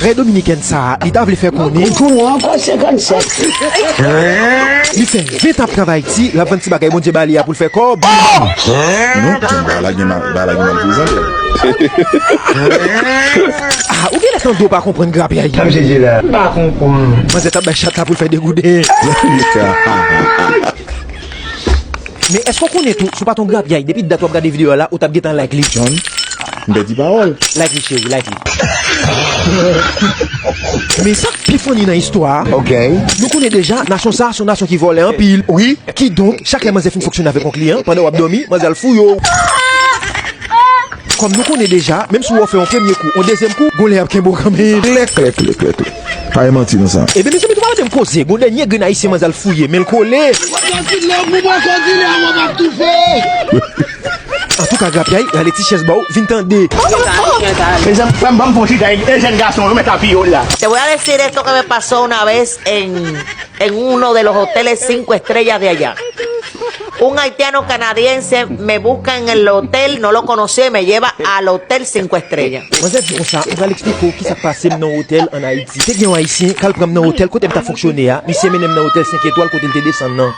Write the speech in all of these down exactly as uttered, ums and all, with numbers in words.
Frè dominikèn sa a, li ta vle fè konnen. Koukou, non, ankò senkannsèt. Li fè ven tan ap travay Ayiti, l ap vann ti bagay Bondye ba li a pou l fè kòb. Non, bagay la gen mal, bagay la gen mal prezante. Ah, ou genlè tande w pa konprann grapyay. Sa misye di la? M pa konprann. Manzè t ap bay chat la pou l fè degouden. Men èske w konnen tou, si w pa t yon grapyay, depi dat w ap gade videyo a la, ou t ap gentan like li? John, m pèdi pawòl. Like li, cheri, like li. Men sa k pi funny nan istwa a, ok, nou konnen deja, nasyon sa a se yon nasyon ki vòlè anpil. Wi. Kidonk, chak lè manzè fin fonksyone avèk yon kliyan, pandan w ap dòmi, manzè al fouye w. Kòm nou konnen deja, menm si w fè yon premye kou, yon dezyèm kou, gon lè y ap kenbe w kanmenm. Klè, klè, klè, klè, klè. Pa gen manti nan sa. Ebyen, mezanmi, tou pa tande m koze. Gon dènye grenn ayisyen manzè al fouye, men l kole. Antouka, grapyay, rale ti chèz ba w, vin tande. Mezanmi, frè m, ban m fon chita, e jèn gason yo mèt apiye w la. Te voy a decir esto que me pasó una vez en, en uno de los hoteles cinco estrellas de allá. Un haitiano canadiense me busca en el hotel, no lo conocía y me lleva al hotel cinco estrellas. Manzè di konsa, m pral eksplike w kisa k pase m nan otèl ann Ayiti. Te gen yon Ayisyen k al pran m nan otèl kote m t ap fonksyone a. Misye mennen m nan otèl senk etwal kote l te desann nan.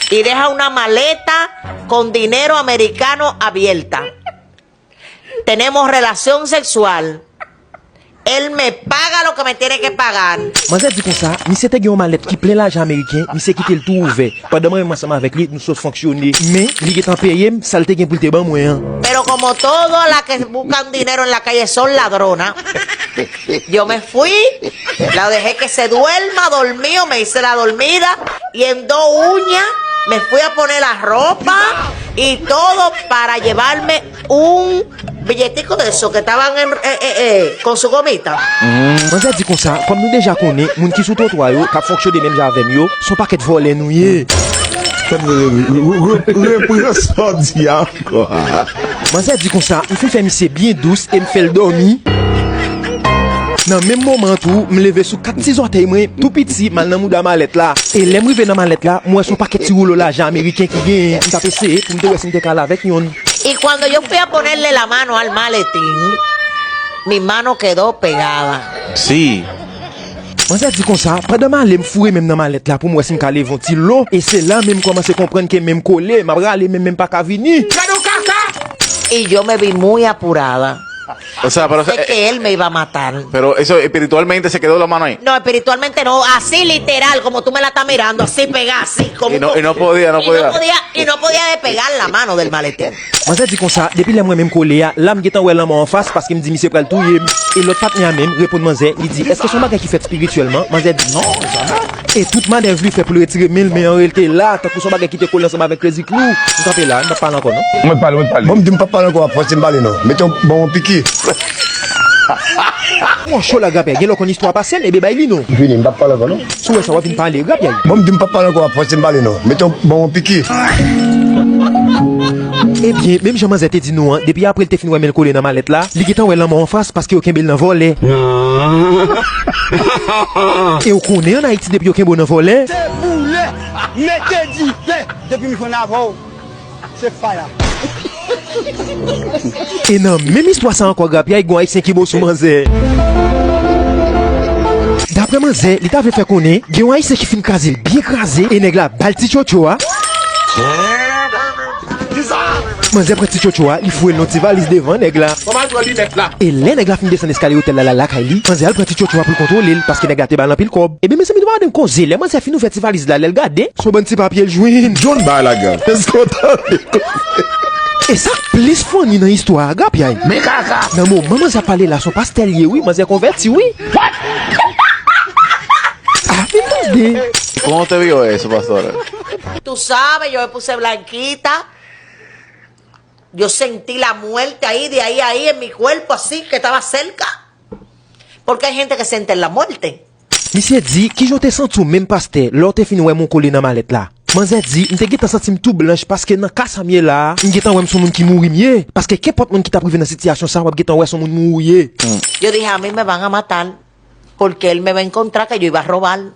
Y deja una maleta con dinero americano abierta. Tenemos relación sexual. Él me paga lo que me tiene que pagar. Manzè di konsa, misye te gen yon malèt ki plen lajan ameriken, misye kite l tou ouvè. Pandan mwen menm ansanm avèk li, nou sot fonksyone. Men, li gentan peye m sa l te gen pou l te ban mwen an. Pero como todas las que buscan dinero en la calle son ladronas, yo me fui, la dejé que se duerma, dormido, me hice la dormida, y en dos uñas me fui a poner la ropa y todo para llevarme un billetico de esos que estaban en, eh, eh, eh, con su gomita. Manzè di konsa, kòm nou deja konnen, moun ki sou twotwa yo, k ap fonksyone menm jan avè m yo, se yon pakèt vòlè nou ye. Repran sa w di a ankò. Manzè di konsa, m fin fè misye byen dous e m fè l dòmi. Nan menm moman an tou, m leve sou kat ti zòtèy mwen, tou piti, m al nan mouda malèt la. E lè m rive nan malèt la, m wè se yon pakèt ti woulo lajan ameriken ki genyen. M t ap eseye pou m te wè si m te ka al avèk yonn. Y cuando yo fui a ponerle la mano al maletín, mi mano quedó pegada. Sí. Manzè di konsa, pandan m ale, m foure men m nan malèt la pou m wè si m ka leve yon ti lo, e se la menm m kòmanse konprann ke men m kole, m ap rale men m, men m pa ka vini. Gade yon kaka! Y yo me vi muy apurada. O sea, pero eso, sé eh, que él me iba a matar. Pero eso espiritualmente se quedó la mano ahí. No, espiritualmente no, así literal, como tú me la estás mirando, así pegada, así, como Y no, y no podía, no y no podía. Podía, y no podía despegar la mano del maletín. Manzè di konsa, depi lè mwen menm kole a, la m gentan wè lanmò anfas paske m di misye pral touye m. E lòt patnè a menm reponn manzè, li di, èske se yon bagay ki fèt espirityèlman? Manzè di, non, jamè. E tout manèv li fè pou l retire men l, men an reyalite la, tankou se yon bagay ki te kole ansanm avèk Crazy Clou. M kanpe la, m p ap pale ankò non. Mwen pale, mwen pale. Bon, m di m p ap pale ankò, w ap fòse m pale non. Mete yon, bon, yon piki. Mwen cho la grapyay, gen lè w konn istwa pase m, ebyen bay li non. M fini, m p ap pale ankò non. Si w wè sa, w ap vin pale, grapyay. Bon, m di m p ap pale ankò, w ap fòse m pale non. Mete yon, bon, yon piki. Ebyen, menm jan manzè te di nou an, depi apre l te fin wè men l kole nan malèt la, li gentan wè lanmò anfas paske yo kenbe l nan vòlè. E w konnen ann Ayiti depi yo kenbe w nan vòlè. Se boule, mete dife, depi m jwenn avè w. Se faya. E nan menm istwa sa ankò, grapyay, gon ayisyen ki bo sou manzè. Daprè manzè, li ta vle fè konnen, gen yon ayisyen ki fin kraze l byen kraze, e nèg la ba l ti tchotcho a. Manzè pran ti tchotcho a, li foure l nan ti valiz devan nèg la. E lè nèg la fin desann eskalye otèl la, l al lakay li, manzè al pran ti tchotcho a pou l kontwole l, paske nèg la te ba l anpil kòb. Ebyen, mezanmi, nou pa tande koze. Lè manzè fin ouvè ti valiz la, lè l gade, se yon bann ti papye l jwenn. John bay la gang. Èske w tande koze? E sa k plis funny nan istwa a, grapyay. Men kaka! Nan moman manzè ap pale la, se yon pastè l ye, wi, manzè konvèti, wi. What? Ah, vin tande. ¿Cómo te vio eso, pastora? Tú sabes, yo me puse blanquita. Yo sentí la muerte ahí, de ahí, ahí, en mi cuerpo, así, que estaba cerca. Porque hay gente que siente la muerte. Misye di, kijan w te santi w menm pastè, lè w te fin wè men w kole nan malèt la? Manzè di, m te gentan santi m tou blanch paske nan ka sa m ye la a, m gentan wè m se yon moun ki mouri m ye. Paske kenpòt moun ki t ap rive nan sitiyasyon sa a, w ap gentan wè se yon moun mouri w ye. Yo dije, a mí me van a matar, porque él me va a encontrar que yo iba a robar.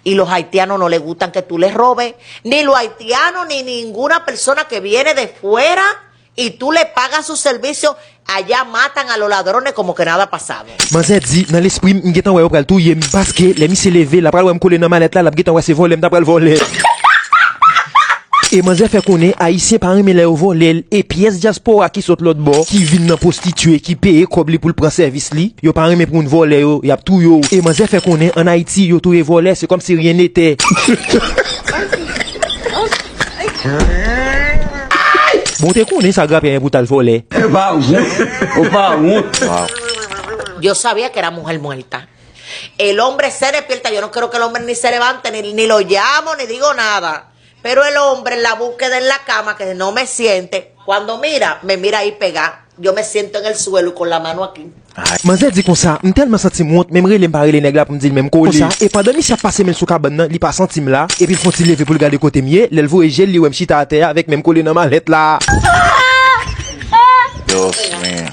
Y los haitianos no le gustan que tú les robes, ni los haitianos, ni ninguna persona que viene de fuera Y tú le pagas su servicio, allá matan a los ladrones como que nada ha pasado. Manzè di, nan lespri m, m gentan wè yo pral touye m. Paske, lè misye leve, l ap pral wè m kole nan malèt la, l ap gentan wè se vòlè m ta pral vòlè. E manzè fè konnen, Ayisyen pa renmen lè yo vòlè l. E pyès dyaspora ki sot lòt bò, ki vin nan pwostitye, ki peye kòb li pou l pran sèvis li, yo pa renmen pou moun vòlè yo, y ap touye w. E manzè fè konnen, ann Ayiti, yo touye vòlè, se kòmsi ryen netè. Bon, ou te konnen sa grapyay pou t al vòlè. Ou pa wont, ou pa wont. Yo sabía que era mujer muerta. El hombre se despierta, yo no quiero que el hombre ni se levante, ni, ni lo llamo, ni digo nada. Pero el hombre en la búsqueda en la cama, que no me siente, cuando mira, me mira ahí pegada. Yo me siento en el suelo y con la mano aquí. Manzè di konsa, m tèlman santi m wont, menm rele m pa rele nèg la pou m di l men m kole. Konsa, e pandan misye ap pase men l sou kabann nan, li pa santi m la, epi l fè yon ti leve pou l gade kote m ye, lè l voye je l, li wè m chita atè a avèk men m kole nan malèt la. Dios mío.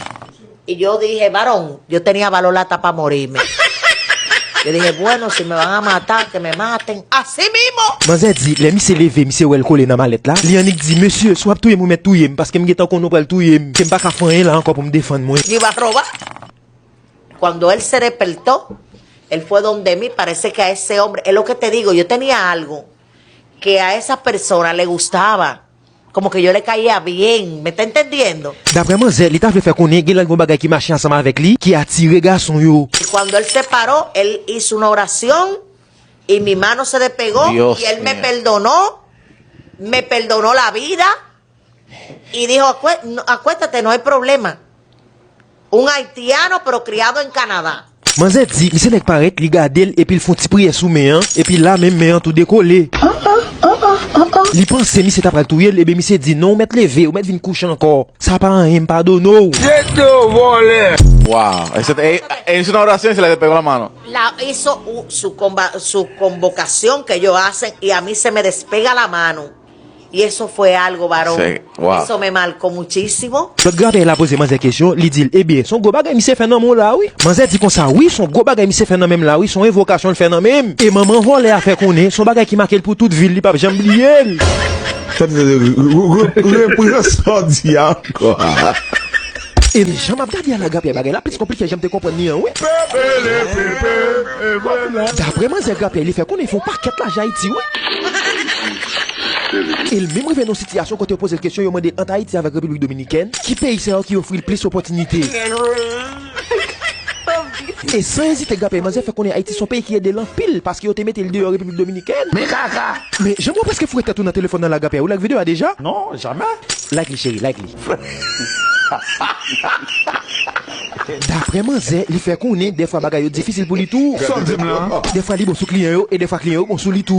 Y yo dije, varón, yo tenía valor hasta para morirme. Yo dije, bueno, si me van a matar, que me maten. Así mismo. Manzè di, lè misye leve, misye wè l kole nan malèt la, li annik di, mesye, si w ap touye m, ou mèt touye m, paske m gentan konnen w pral touye m, ke m pa ka fè anyen la ankò pou m defann mwen. Yo iba a robar. Cuando él se despertó, él fue donde mí, parece que a ese hombre, es lo que te digo, yo tenía algo que a esa persona le gustaba. Como que yo le caía bien, ¿me está entendiendo? Daprè manzè, li ta vle fè konnen gen lè gon bagay ki mache ansanm avèk li, ki atire gason yo. Y cuando él se paró, él hizo una oración y mi mano se despegó y él me perdonó, me perdonó la vida y dijo, "Acue-, no, acuéstate, no hay problema." Un haitiano, pero criado en Canadá. Manzè di, misye nèk parèt, li gade l, epi l fè yon ti priyè sou men an, epi la menm men an tou dekole. Li panse misye ta pral touye l, ebyen misye di, non, ou mèt leve, ou mèt vin kouche ankò. Sa pa anyen, m padone w. Jete w vòlè! Wow. Eso, eh, es una oración y se le pegó la mano. La hizo u-, su, comba- su convocación que ellos hacen y a mí se me despega la mano. Y eso fue algo, varón. Eso me marcó muchísimo. Lòt grapyay la poze manzè kesyon, li di l, ebyen, se yon gwo bagay misye fè nan men w la, wi. Manzè di konsa, wi, se yon gwo bagay misye fè nan men m la, wi, se yon envokasyon l fè nan men m. E manman vòlè a fè konnen, se yon bagay ki make l pou tout vi l, li p ap janm bliye l. Tande, tande, re- re- repran sa w di a ankò. E jan m ap gade a la grapyay bagay la plis konplike jan m te konprann li an, wi. Daprè manzè grapyay, li fè konnen fè yon pakèt lajan Ayiti, wi. E l menm rive nan yon sitiyasyon kote yo poze l kesyon, yo mande l ant Ayiti avèk Repiblik Dominikèn, ki peyi sa yo ki ofri l plis opòtinite? E san ezite, grapyay manzè fè konnen Ayiti se yon peyi ki ede l anpil, paske yo te mete l deyò Repiblik Dominikèn. Men kaka! Men jan m wè w prèske foure tèt ou nan telefòn nan la grapyay, ou like videyo a deja? Non, jamè. Like li, cheri, like li. Daprè manzè, li fè konnen dèfwa bagay yo difisil pou li tou. Sa w di m la? Dèfwa li bon sou kliyan yo, e dèfwa kliyan yo bon sou li tou.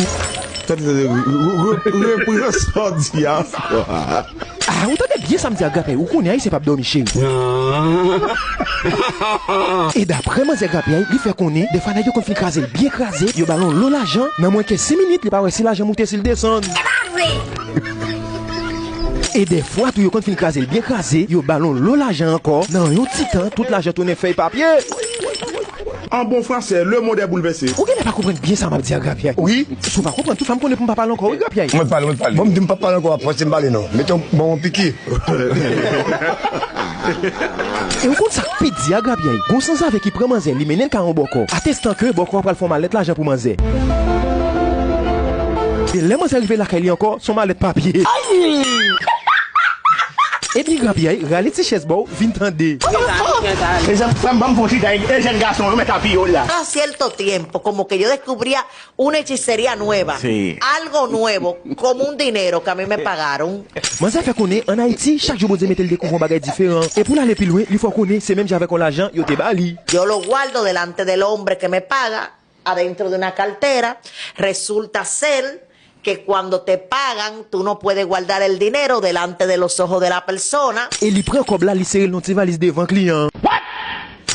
Tande, tande, re- re- re- repran sa w di a ankò. Ah, ou tande byen sa m di a grapyay, ou konnen Ayisyen p ap dòmi, cheri. E daprè manzè grapyay, li fè konnen, dèfwa nèg yo konn fin kraze l byen kraze, yo ba l yon lo lajan, nan mwens ke sis minit, li pa wè si lajan moute, si l desann. E dèfwa tou, yo konn fin kraze l byen kraze, yo ba l yon lo lajan ankò, nan yon ti tan, tout lajan tounen fèy papye. An bon fransè, le monde est bouleversé. Ou genlè pa konprann byen sa m ap di a grapyay. Wi. Si w pa konprann tou, fè m konnen pou m pa pale ankò, wi, grapyay. Mwen pale, mwen pale. Bon, m di m p ap pale ankò, w ap fòse m pale, non. Mete yon bon piki. E ou konn sa k pi di a grapyay? Gon sanzave ki pran manzè, li mennen l kay yon bòkò. Atestan ke bòkò a pral fè yon malèt lajan pou manzè. E lè manzè rive lakay li ankò, se yon malèt papye. Epi grapyay rale ti chèz ba w, vin tande. Mezanmi, frè m, ban m fon chita, e jèn gason yo mèt apiye w la. Cada cierto tiempo, como que yo descubría una hechicería nueva, algo nuevo, como un dinero que a mí me pagaron. Manzè fè konnen, ann Ayiti, chak jou Bondye mete l dekouvri yon bagay diferan. E pou l ale pi lwen, li fè w konnen se menm jan avèk yon lajan yo te ba li. Yo lo guardo delante del hombre que me paga, adentro de una cartera. Resulta ser que cuando te pagan, tú no puedes guardar el dinero delante de los ojos de la persona. E li pran kòb la, li sere l nan ti valiz devan kliyan an.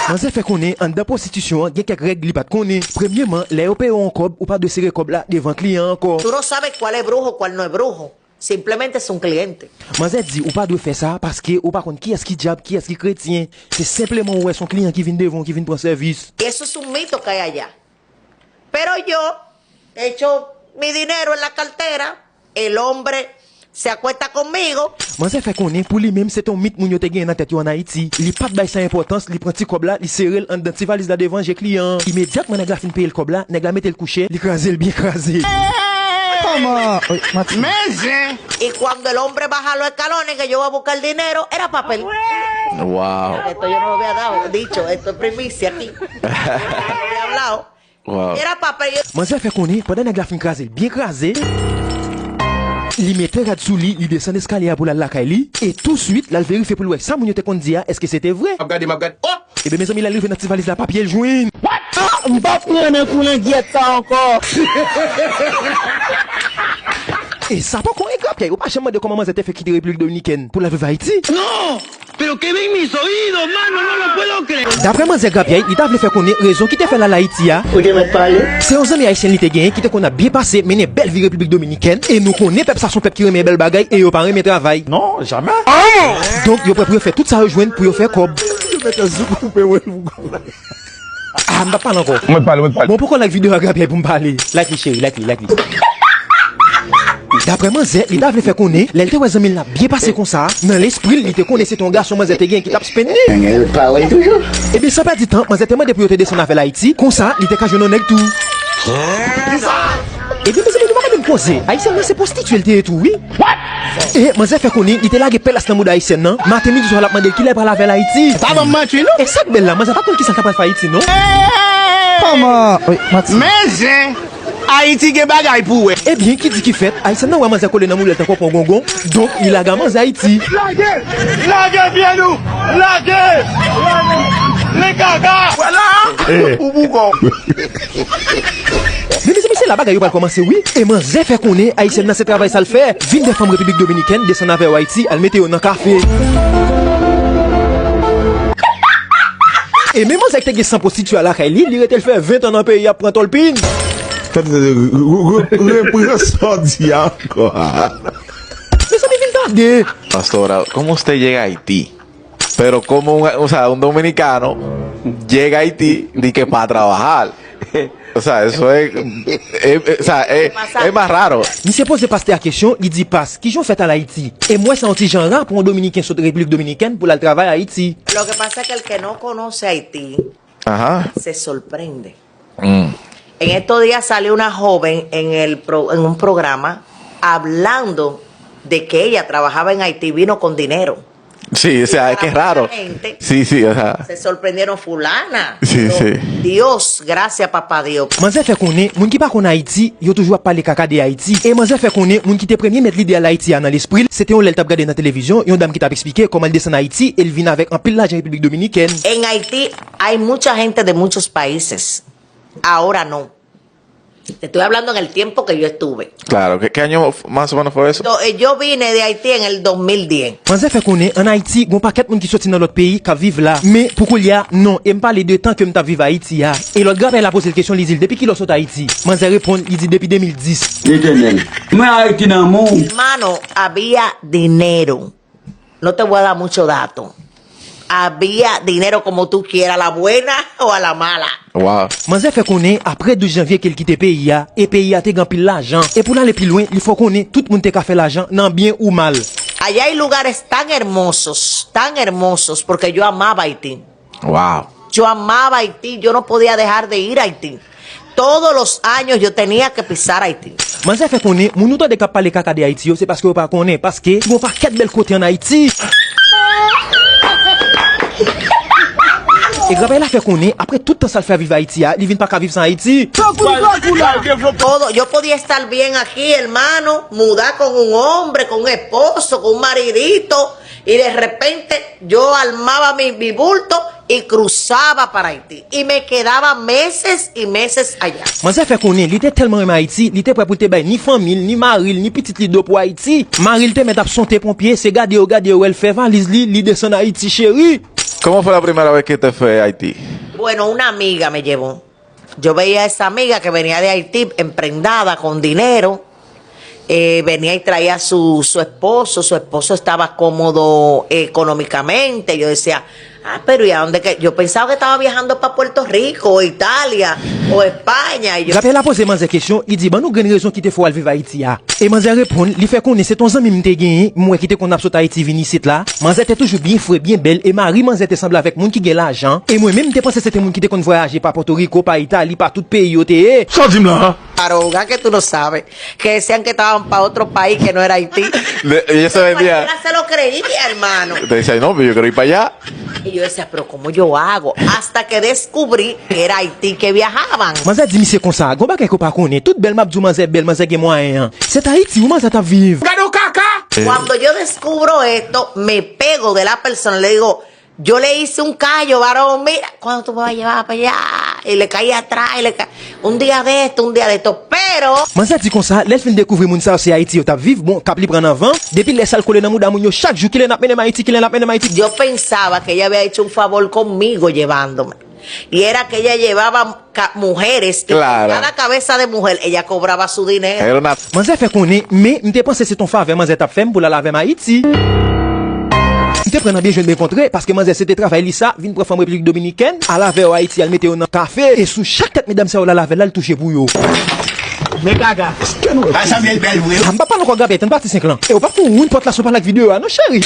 Manzè fè konnen, anndan pwostitisyon an, gen kèk règ li pa t konnen. Premyeman, lè yo peye w yon kòb, ou pa dwe sere kòb la devan kliyan an ankò. Tú no sabes cuál es brujo, cuál no es brujo. Simplemente es un cliente. Manzè di, ou pa dwe fè sa, paske ou pa konn kiyès ki dyab, kiyès ki kretyen. Se senpleman ou wè se yon kliyan ki vin devan w, ki vin pran sèvis. Y eso es un mito que hay allá. Pero yo echo mi dinero en la cartera, el hombre Se acuesta conmigo. Manzè fè konnen, pou li menm, se te yon mit moun yo te genyen nan tèt yo ann Ayiti. Li pa t bay sa enpòtans, li pran ti kòb la, li sere l anndan ti valiz la devan je kliyan an. Imedyatman nèg la fin peye l kòb la, nèg la mete l kouche, li kraze l byen kraze. Kòman? Wi, Mati. Men zen! Y cuando el hombre baja los escalones que yo voy a buscar el dinero, era papel. Wow. Esto yo no lo había dado, dicho, esto es primicia aquí. No lo había hablado. Wow. Era papel. Manzè fè konnen, pandan nèg la fin kraze l byen kraze, li mete rad sou li, li desann eskalye a pou l al lakay li, e touswit, l al verifye pou l wè sa moun yo te konn di a, èske se te vre. M ap gade, m ap gade. Oh! Ebyen, mezanmi, lè l rive nan ti valiz la, papye l jwenn. What? Ah, m pa t renmen koulangyèt sa ankò. E sa poko yon grapyay, ou pa janm mande kòman manzè te fè kite Repiblik Dominikèn pou l al viv Ayiti. Non! Pero qué bien mis oídos, mano, no lo puedo creer. Daprè manzè grapyay, li ta vle fè konnen rezon ki te fè l al Ayiti a. Ou te mèt pale. Se yon zanmi ayisyen li te genyen ki te konn ap byen pase, mennen bèl vi Repiblik Dominikèn, e nou konnen pèp sa se yon pèp ki renmen bèl bagay e yo pa renmen travay. Non, jamè. Donk, yo prè pou yo fè tout sa yo jwenn pou yo fè kòb. Yo mèt zouk koupe wè l pou kòb la. Ah, m p ap pale ankò. Mwen pale, mwen pale. Bon, poko like videyo a grapyay pou m pale. Like li, cheri, like li, like li. Daprè manzè, li ta vle fè konnen, lè l te wè zanmi l la byen pase konsa, nan lespri l, li te konnen se te yon gason manzè te gen ki t ap spenn li. Ebyen, san pèdi tan, manzè te mande pou yo te desann avè l Ayiti, konsa, li te ka jwenn yon nèg tou. Ebyen, mezanmi, nou pa mande m koze. Ayisyèn nan se pwostitye l te ye tou, wi. E manzè fè konnen li te lage pèlas nan mouda ayisyèn nan. Maten, midi, swa, l ap mande l kilè l pral avè l Ayiti. Pa ban m manti, non. E sa k bèl la, manzè pa t konn kisa l ta pral fè Ayiti, non. Kòman? Wi, manti. Men zen! Ayiti gen bagay pou wè. Ebyen, ki di ki fèt, ayisyèn nan wè manzè kole nan moulèl tankou yon pon gongon, donk, li lage a manzè Ayiti. Lage! Lage pye nou! Lage! Lage! Li kaka! Vwala! Ou bougon! Men mezanmi, se la bagay yo pral kòmanse, wi. E manzè fè konnen ayisyèn nan se travay sa l fè. Vin de fanm Repiblik Dominikèn desann avè yo Ayiti, al mete yo nan kafe. E menm manzè ki te gen san pwostitye a lakay li, li rete l fè ven tan nan peyi a ap pran tòlpin. Tande, tande, re-, re-, re-, repran sa w di a ankò. Mezanmi, vin tande. Pastora, ¿cómo usted llega a Haití? Pero como un, o sea, un dominicano llega a Haití di que para trabajar. O sea, eso es, es, es, o sea, es, es más raro. Misye poze pastè a kesyon, li di, "Pas, kijan w fèt al Ayiti?" E m wè sa yon ti jan ra pou yon dominiken sot Repiblik Dominikèn pou l al travay Ayiti. Lo que pasa es que el que no conoce Haití, ajá, se sorprende. Mm. En estos días salió una joven en el pro-, en un programa hablando de que ella trabajaba en Haití, vino con dinero. Sí, o sea, es que es raro. Mucha gente sí, sí, o sea, se sorprendieron, fulana. Sí, pero sí. Dios, gracias, papá Dios. Manzè fè konnen, moun ki pa konn Ayiti, yo toujou ap pale kaka de Ayiti. E manzè fè konnen, moun ki te premye met lide al Ayiti a nan lespri l, se te yon lè l t ap gade nan televizyon, yon dam ki t ap eksplike kòman l desann Ayiti e l vin avèk anpil lajan Repiblik Dominikèn. En Haití hay mucha gente de muchos países. Ahora no. Te estoy hablando en el tiempo que yo estuve. Claro, ¿qué, qué año f-, más o menos fue eso? Do-, eh, yo vine de Haití en el dos mil diez. Manzè fè konnen, ann Ayiti, gon pakèt moun ki soti nan lòt peyi k ap viv la. Men, pou koulye a, non. E m pale de tan ke m t ap viv Ayiti a. E lòt grapyay la poze l kesyon, li di l, "Depi kilè w sot Ayiti?" Manzè reponn, li di, "Depi de mil dis." Letènèl. Mwen Ayiti nan men w. Hermano, había dinero. No te voy a dar mucho dato. Había dinero como tú quieras, a la buena o a la mala. Wow. Manzè fè konnen, apre douz janvye ke l kite peyi a, e peyi a te gen anpil lajan. E pou l ale pi lwen, li fè w konnen tout moun te ka fè lajan nan byen ou mal. Allá hay lugares tan hermosos, tan hermosos, porque yo amaba Haití. Wow. Yo amaba Haití, yo no podía dejar de ir a Haití. Todos los años yo tenía que pisar Haití. Manzè fè konnen, moun ou tande k ap pale kaka de Ayiti yo, se paske yo pa konnen, paske gon pakèt bèl kote ann Ayiti. E grapyay la fè konnen, apre tout tan sa l fè ap viv Ayiti a, li vin pa ka viv san Ayiti. Todo, yo podía estar bien aquí, hermano, mudar con un hombre, con un esposo, con un maridito, y de repente yo armaba mi, mi bulto y cruzaba para Haití. Y me quedaba meses y meses allá. Manzè fè konnen, li te tèlman renmen Ayiti, li te prè pou l te bay ni fanmi l, ni mari l, ni pitit li do pou Ayiti. Mari l te mèt ap sonte ponpye, se gade yo gade yo wè l fè valiz li, li desann Ayiti, cheri. ¿Cómo fue la primera vez que te fue a Haití? Bueno, una amiga me llevó. Yo veía a esa amiga que venía de Haití, emprendada, con dinero. Eh, venía y traía su, su esposo, su esposo estaba cómodo económicamente. Yo decía, "Ah, pero ¿y a dónde que?" Yo pensaba que estaba viajando pa Puerto Rico o Italia. O España. Y yo. Rapè la poze manzè kesyon, li di, "Ban nou grenn rezon ki te fè w al viv Ayiti a." E manzè reponn, li fè konnen se t on zanmi m te genyen, m wè ki te konn ap sot Ayiti vin isit la. Manzè te toujou byen fre, byen bèl, e mari manzè te sanble avèk moun ki gen lajan. E mwen menm, m te panse se te moun ki te konn vwayaje pa Pòtoriko, pa Itali, pa tout peyi yo te ye. Sa w di m la a? Aroga que tú no sabes, que decían que estaban para otro país que no era Haití. Ella se vendía. Cualquiera se lo creía, hermano. Te decía, no, pero yo quiero ir para allá. Y yo decía, pero ¿cómo yo hago? Hasta que descubrí que era Haití que viajaban. Manzè di misye konsa, "Gon bagay ke w pa konnen, tout bèl m ap di w manzè bèl, manzè gen mwayen an. Se t Ayiti wi manzè t ap viv." Gade w kaka! Cuando yo descubro esto, me pego de la persona, le digo, yo le hice un callo, varón, mira, ¿cuándo tú me vas a llevar para allá? Y le caí atrás, y le ca... un día de esto, un día de esto, pero... Manzè di konsa, lè l fin dekouvri moun sa yo se Ayiti yo t ap viv, bon, k ap li pran nan van, depi lè sa l kole nan mouda moun yo chak jou, kilè n ap mennen m Ayiti, kilè n ap mennen m Ayiti. Yo pensaba que ella había hecho un favor conmigo llevándome. Y era que ella llevaba ca- mujeres y Claro. Cada cabeza de mujer ella cobraba su dinero. Era una Manzè fè konnen, men m te panse se t on favè manzè t ap fè m pou l al avè m Ayiti. M te pran nan byen jwenn byen kontre, paske manzè se te travay li sa, vin pran fanm Repiblik Dominikèn, al avè yo Ayiti, al mete yo nan kafe, e sou chak tèt medam sa yo l al avè l, l al touche pou yo. Men gaga. Sa Samuel bèl vre. A, m p ap pale ankò, Gabriel, tann pati senk lan. E w p ap fè yon woun pòt la sou palak videyo a non, cheri.